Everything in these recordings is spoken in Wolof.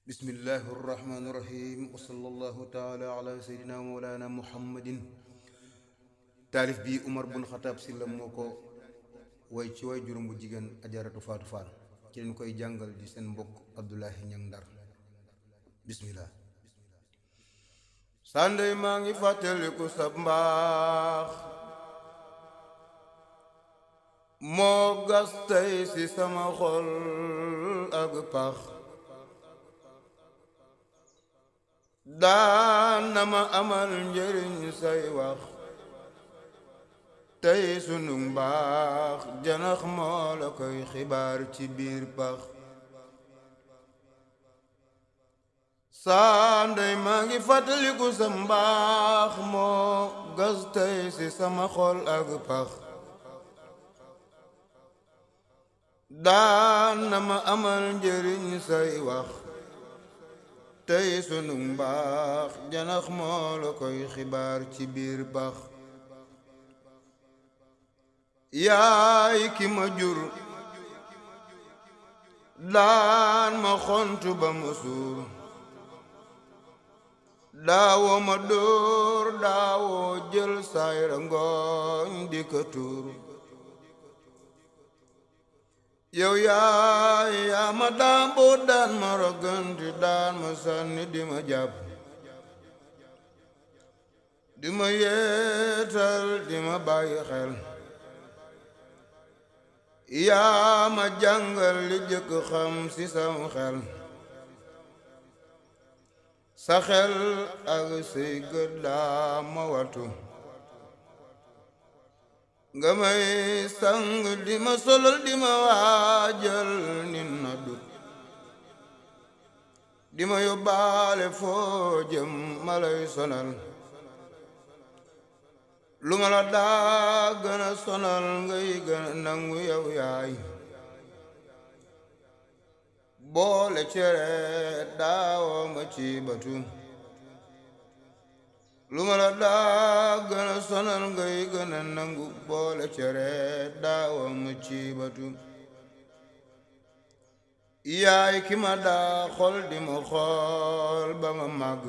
bismillahi irrahmani irrahim wa sallallahu taala ala seydina mawlana muhammadin. taalif bi Umar bun Xataab Silla moo ko way ci way juróom bu jigéen ajaratu faatu faal ci leen koy jàngal di seen mbokk Abdoulahi Ñang Ndar. bismillah. sànday maa ngi fàttaliku sab mbaax moo gas tey ci sama xol ak pax daan na ma amal njëriñ say wax tey sunu mbaax janax moo la koy xibaar ci biir pax saa ndey maa ngi fàttaliku sa mbaax moo gas tey ci sama xol ak pax daan na ma amal njëriñ say wax tey sunu mbaax janax moo la koy xibaar ci biir pax yaay ki ma jur daan ma xontu ba ma suur daawoo ma dóor daawoo jël sayra ngooñ di ko tuur yow yaa ma daan boo daan ma roganti daan ma sànni di ma jàpp di ma yeetal di ma bàyyi xel yaa ma jàngal li jëkk xam ci sam xel sa xel ak say gët daa ma watu nga may sang di ma solal di ma waajal nin na dut di ma yóbbaale foo jëm ma lay sonal lu ma la daa gën a sonal ngay gën a nangu yow yaay boole cere daawoo ma ci batu lu ma la daa gën a sonal ngay gën a nangu boole cere daawoo ma ci batu yaay ki ma daa xol di ma xool ba ma màgg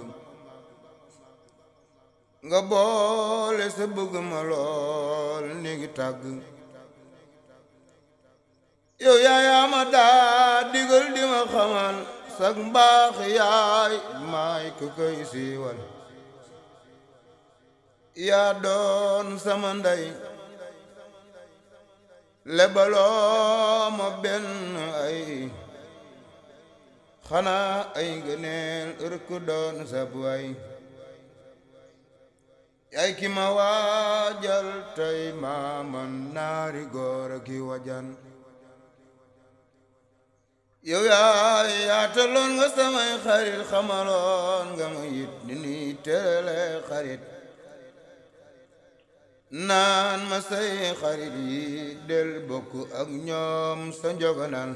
nga boole sa bëgg ma lool ni ngi tàgg yow yaayaa ma daa digal di ma xamal sag mbaax yaay maay ku koy siiwal yaa doon sama ndey lebaloo ma benn ay xanaa ay ngëneel ërk doon sab way yaay ki ma waajal tey maaman naari góor ki wajan yow yaay yaataloon nga samay xarit xamaloon nga ma yit ni nii terale xarit naan ma say xarit yi del bokk ak ñoom sa njoganal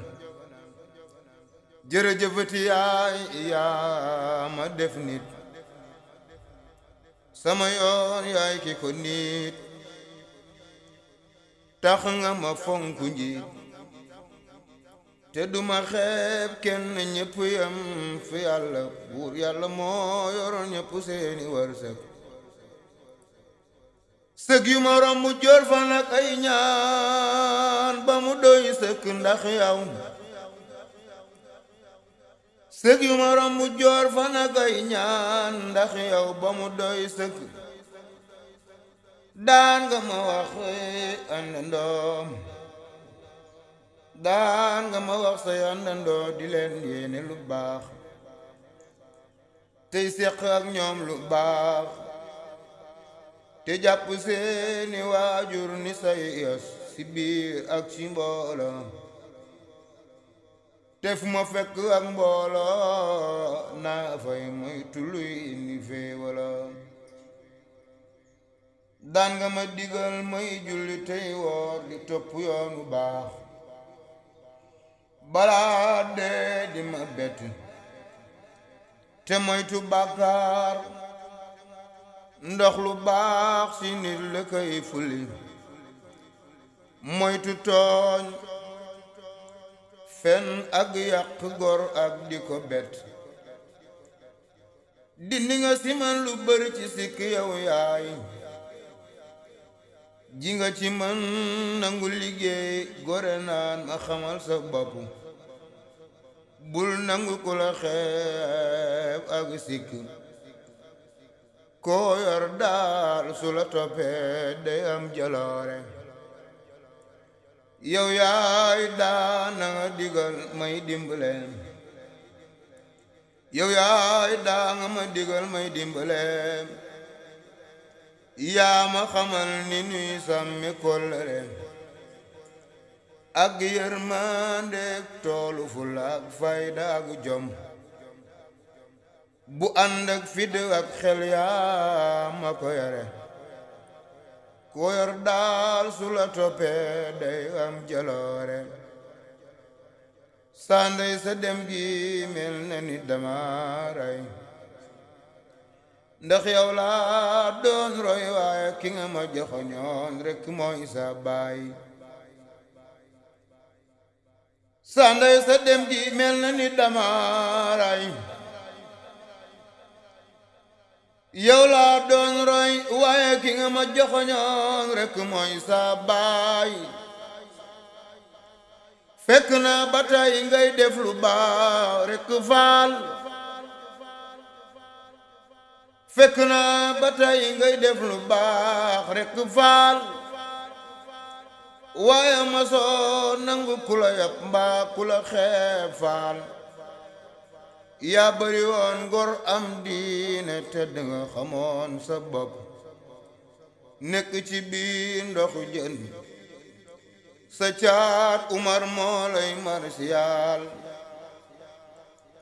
jërëjëfati yaay yaa ma def nit sama yoon yaay ki ko nit tax nga ma fonku njiit te duma xeeb kenn ñëpp yam fi yàlla buur yàlla moo yoroon ñëpp seeni wërsëg sëg yu ma romb jor fa nag ay ñaan ba mu doy sëkk ndax yow sëg yu ma romb jor fa nag ay ñaan ndax yow ba mu doy sëkk daan nga ma wax àndandoom daan nga ma wax say àndandoo di leen yéene lu baax tey seq ak ñoom lu baax te jàpp seeni waajur ni say yos ci biir ak ci mboolo te fu ma fekk ak mboolo naa fay muy tuluy indi féewala daan nga ma digal may julli tey woor di topp yoonu baax balaa dee di ma bett te moytu bàkkaar ndox lu baax ci nit la koy fuli moytu tooñ fen ak yàq gor ak di ko bett dindi nga si man lu bari ci sikk yow yaay ji nga ci man nangu liggéey gore naan ma xamal sa bopp bul nangu ku la xeeb ak sikk koo yor daal su la toppee day am jaloore yow yaay daana nga digal may dimbale yow yaay daa nga ma digal may dimbale yaa ma xamal ni nuy sàmmi kóllëre ak yërmandeek toolu fulla ak fayda ak jom bu ànd ak fidd ak xel yaa ma ko yore ko yor daal su la toppee day am jaloore sanday sa dem gi mel na ni dama ray ndax yow laa doon roy waaye ki nga ma joxoñoon rekk mooy sa baay sanday sa dem gi mel na ni dama ray yow laa doon roy waaye ki nga ma joxoñoon rekk mooy sa baay fekk na ba tey ngay def lu baax rekk faal fekk na ba tey ngay def lu baax rekk faal waaye ma soo nangu ku la yab mbaa ku la xeeb faal yaa bari woon ngor am diine tedd nga xamoon sa bopp nekk ci biir ndoxu jën sa caat Umar moo lay marsiyaal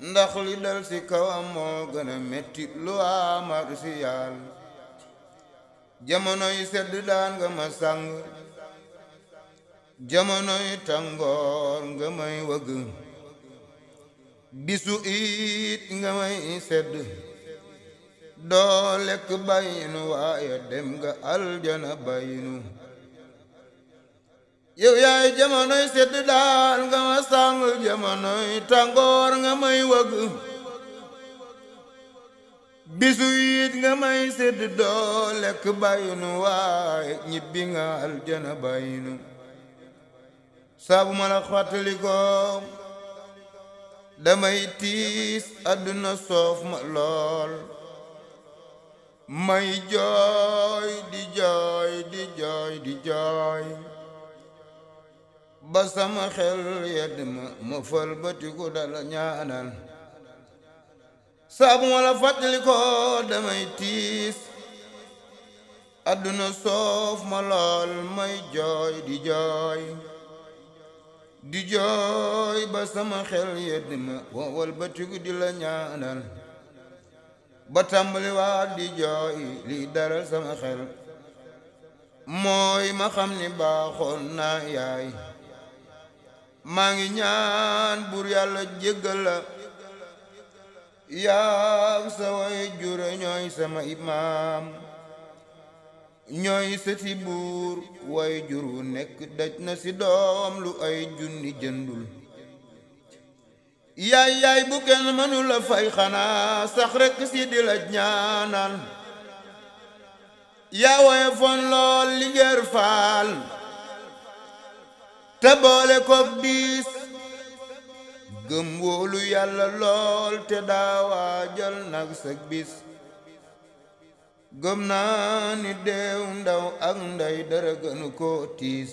ndax li dal ci kawam moo gën a metti lu waa marsiyaal jamonoy sedd daan nga ma sang jamonoy tàngoor nga may wëgg bisu it nga may sedd doo lekk bayinu waaye dem nga aljana bayinu yow yaay jamonoy sedd daal nga ma sang jamonoy tàngoor nga may wëgg bisu it nga may sedd doo lekk bayinu waaye ñibbi nga aljana bayinu saabu ma la fàttalikoo damay tiis àdduna soof ma lool may jooy di jooy di jooy di jooy ba sama xel yedd ma fal batiku dala ñaanal saabu ma la fàttali ko damay tiis àdduna soof ma lool may jooy di jooy di jooy ba sama xel yedd ma wal batiku di la ñaanal ba tàmbali waat di jooy lii daral sama xel mooy ma xam ni baaxoon naa yaay maa ngi ñaan bur yàlla jéggal la yaa sa way jure ñooy sama imaam ñooy sëti buur way jur wu nekk daj na ci doom lu ay junni jëndul yaay yaay bu kenn mënu la fay xanaa sax rekk ci di la ñaanal yaa waye fon lool Linguère Faal te boole koog diis gëm wóolu yàlla lool te daawaajal nag sag bis gëm naa ni deew ndaw ak ndey dara gënu ko tiis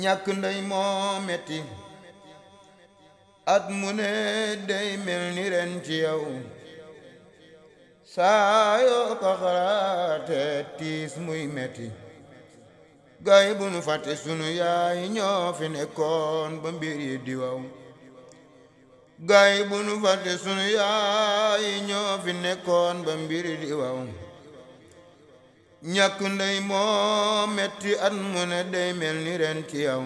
ñàkk ndey moo metti at mu ne day mel ni ren ci yow saa yoo ko xalaate tiis muy metti gaay bu nu fàtte sunu yaay ñoo fi nekkoon ba mbir yi di waw gaay bu nu fàtte sunu yaay ñoo fi nekkoon ba mbir yi di waw ñàkk ndey moo metti at mu ne day mel ni ren ci yow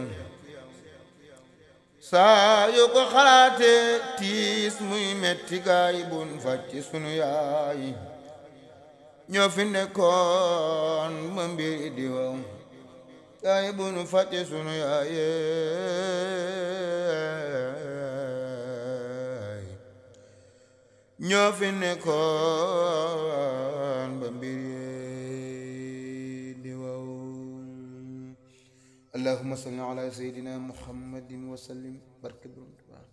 saa yu ko xalaate tiis muy metti gaay bu nu fàtte sunu yaay ñoo fi nekkoon ba mbir yi di waw gaay bu nu fàtte sunu yaay ñoo fi nekkoon ba mbir yi di waw allahumma salli ala sayyidina muhammadin wa sallim barke borom Tuubaa